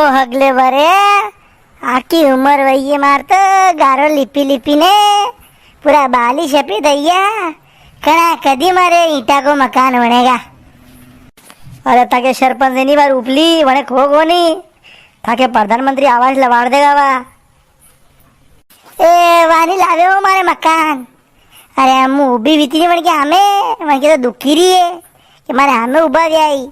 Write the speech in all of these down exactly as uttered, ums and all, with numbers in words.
ओ हगले बरे, आखी उम्र वई है मार तो गारो लिपी लिपी ने, पूरा बाल ही सफेद है या। कणा कदी मारे ईंटा को मकान बनेगा। अरे थाके सरपंच इनी बार उपली, वणे खो कोनी, थाके प्रधानमंत्री आवास लवाड़ देगा वा। ए, वानी लावे हो मारे मकान। अरे, हम उबी बीती नी वणके हामे, वणके तो दुखी री है कि मारे हामे उबा व्याई।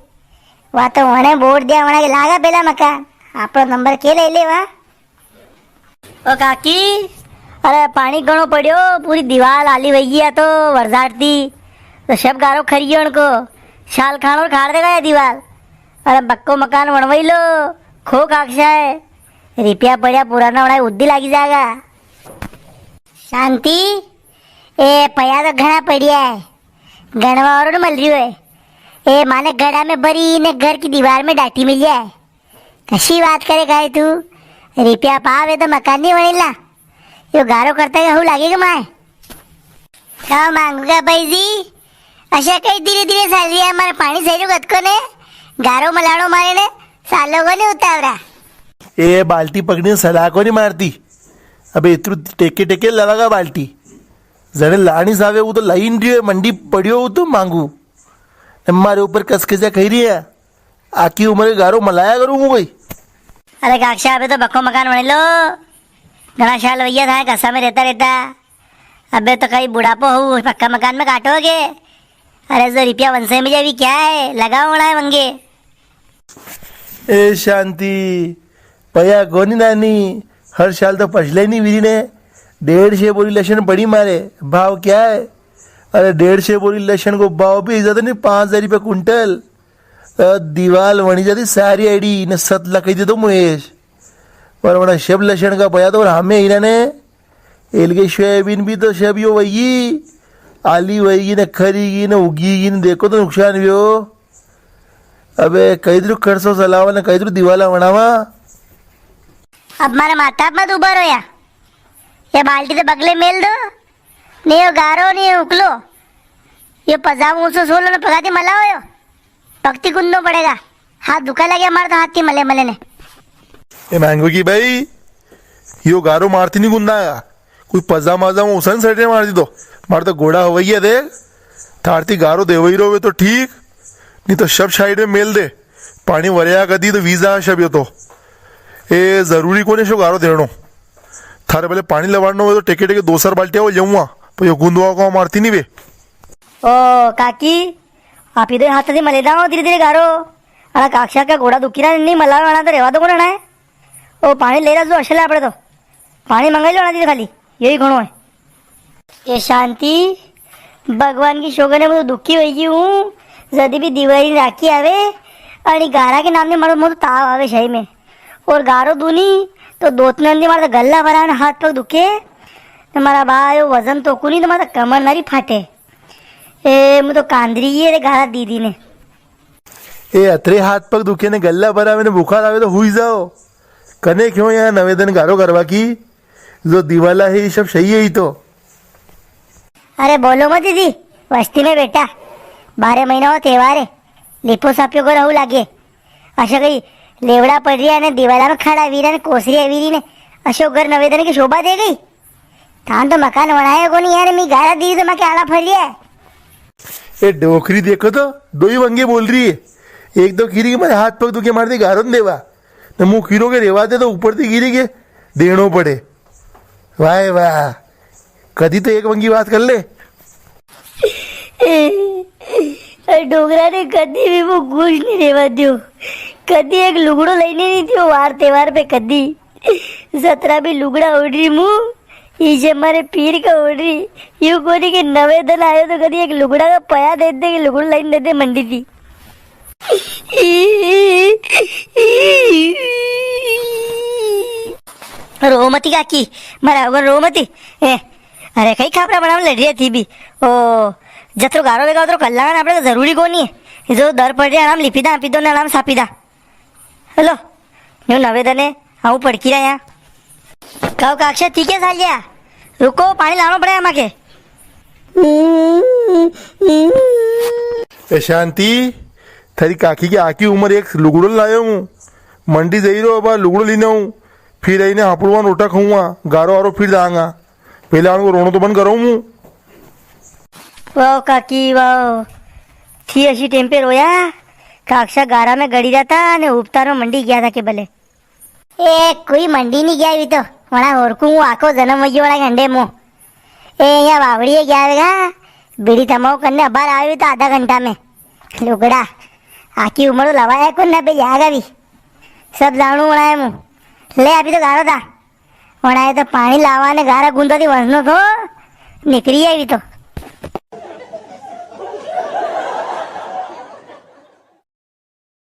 वा तो वणे वोट दिया, वणा के लागा पेला मकान। आपणो नंबर के ले ले वा। ओ काकी, अरे पाणी घणो पड़्यो, पूरी दीवाल आली वई है तो वरसात थी, तो सब गारो खरी गयो उनको। साल खाणो खाड़ देगा ये दीवाल। अरे बक्को मकान वणवाई लो, खो काकसा है, रिपिया पड़्या पुराना वणाए उद्दी लागी जागा। शांति, ए पया तो घणा पड़्या है, गणवा और न मल रियो है। ए माने घड़ा में भरी ने घर की दीवार में डाटी मिली है। कशी बात करे गाय तू, रिपिया पावे तो मकान नी वणेला। यो गारो करता के हऊ लागे के माय। का मांगू का भाई जी, अशा कई धीरे धीरे साल रिया है, मारे पाणी सही रुकत को ने, गारो मलाणो मारे ने, सालो को ने उतावरा। ए बाल्टी पकड़ी ने सलाह को नी मारती। अबे इतरू टेके टेके लवागा बाल्टी। जणे लाणी सावे वो तो लाइन रियो है, मंडी पड़ियो वो तो मांगू। ने मारे ऊपर कसकसिया खाई री है। आखी उम्र के गारो मलाया करूँ हूँ कोई। अरे काकसा, अबे तो पक्को मकान बने लो। घणा साल वैया था कसा में रहता रहता। अबे तो कई बुढ़ापो हो, पक्का मकान में काटोगे। अरे जो रिपिया वंशे में जावी क्या है, लगाओ वणा है वंगे। ए शांति, पया कोनी नानी, हर साल तो फसले नी वीरी ने, डेढ़ सौ बोरी लसण पड़ी मारे, भाव क्या है? अरे डेढ़ सौ बोरी लसण को भाव भी ज्यादा नी, पाँच हजार रुपया कुंटल। अ, दीवाल वणी जाती सारी आड़ी ने सत लकई दे तो मुएश। पर वणा शब लसण का पया तो और हमें इन्होंने एल के सोयाबीन भी तो सब यो वही, आली वही ने खरी गी ने उगी गी ने, देखो तो नुकसान भी हो। अबे कई दरू खर्चो चलावा ने कई दरू दीवाला बनावा। अब मारे माथा मत उबर हो या, ये बाल्टी तो बगले मेल दो, ने यो गारो ने यो उकलो, यो पजामो ऊंचो सोलो ने पगाती मलाओ यो। पगती गुंदनो पड़ेगा। हाथ दुखा लगे हमारे तो हाथ थी मले मले ने। ए मांगू की भाई, यो गारो मारती नी गुंदागा। कोई पजा माजा में उसन सड़े मार दी तो। मार तो गोड़ा हो गई है देख। थारती गारो देवई रोवे तो ठीक, नी तो सब साइड में मेल दे। पाणी वरया कदी तो वीजा शब यो तो। ए जरूरी कोने शो गारो देणो। थारे भले पाणी लवाणो हो तो टेके टेके दो चार बाल्टिया हो जाऊंगा। पर यो गुंदवा को मारती नी वे। ओ काकी, आप इधर हाथ से मले दाओ धीरे धीरे गारो। अणा काकसा का गोड़ा दुखी रहा, नी मलावे, अणा तो रेवा दो कोना है। ओ पाणी ले रहा जो असल है आपणे तो। पाणी मंगाई लो अणा ती खाली, यही घणो है। ए शांति, भगवान की सोगन है, मैं तो दुखी हो गई हूँ। जदी भी दिवाली राखी आवे, अणी गारा के नाम ने मारो, मारो ताव आवे सही में। और गारो दूनी, तो दो तीन दिन मारे तो गला भरा ने हाथ पग दुखे। तो मारा बा, यो वजन तो कुनी, तो मारा तो कमर नारी फाटे। ए, मु तो कांदरी ये रे गारा दीदी ने। ए, अतरे हाथ पग दुखे ने गला भरावे ने बुखार आवे तो हुई जाओ। कने क्यों यहाँ नवे दिन गारो करवा की? जो दिवाला है, ये सब सही है ही तो। अरे बोलो मत दीदी, वस्ती में बेटा, बारह महीना हो त्योहार है, लिपो साप्यो को रहू लागे। अशो कई लेवड़ा पड़ रिया ने दिवाला में खड़ा वीरा ने कोसरिया वीरी ने अशो घर नवे दिन की शोभा दे गई। थान तो मकान बनाया कोनी यार, मी गारा दी तो मैं क्या आला फर लिया है। ए डोकरी देखो तो, दो ही वंगे बोल री है। एक तो खीरी के मारे हाथ पग दुखे मारती गारो न देवा, न मुंह खीरो के रेवा दे तो ऊपर थी खीरी के देणो पड़े। वाह वाह, कदी तो एक वंगी बात कर ले। ए डोकरा ने कदी भी वो खुश नी रेवा दियो, कदी एक लुगड़ो लईने नी दियो वार त्योहार पे कदी। जतरा भी लुगड़ा ओढ़ री मु, इजे मारे पीर का ओढ़ री। यू कोनी के नवे दन आयो तो कदी एक लुगड़ा का पया दे दे, के लुगड़ा लाइन दे दे मंडी थी। रो मती काकी, मारा वगर रो मती। ए, अरे कई खापरा बनावा लड़ री थी भी। ओ, जतरो गारो वेगा उतरो कल्ला ना, आपणे जरूरी कोनी है। जो दर पड़ री है, आराम लिपी दा, पी दो ना, आराम सापी दा। हेलो, न्यू नवे दने, हाँ, पड़की रहा यहाँ। काओ काकसा, ठीक है सालिया, रुको, पाणी लाणो पड़े माके। ए शांति, थारी काकी की आखी उम्र एक लुगड़ो लायो हूँ, मंडी जई रो, अब लुगड़ो लीने हूँ, फिर आईने हापुड़वा रोटा खाऊंगा, गारो आरो फिर दांगा। पहले आनको रोणो तो बंद करो मु। वाह काकी वाह, थी अशी टेम पे रोया, काकसा गारा में गड़ी रहा था ने उपतारो मंडी गया था के भले। ए, कोई मंडी नी गया अभी तो, वणा होरकू हूँ आखो जन्म वही वणा घंडे मो। ए, यहाँ वावड़िए गया वेगा, बीड़ी तमाओ करने अबार आवे तो आधा घंटा में। लुगड़ा, आखी उम्र तो लवाया को ना बे जाएगा भी। सब जाणू वणा है मु। ले, अभी तो गारो था। वणा है तो पानी लावा ने गारा गुंदा थी वसनो तो, निकली है अभी तो।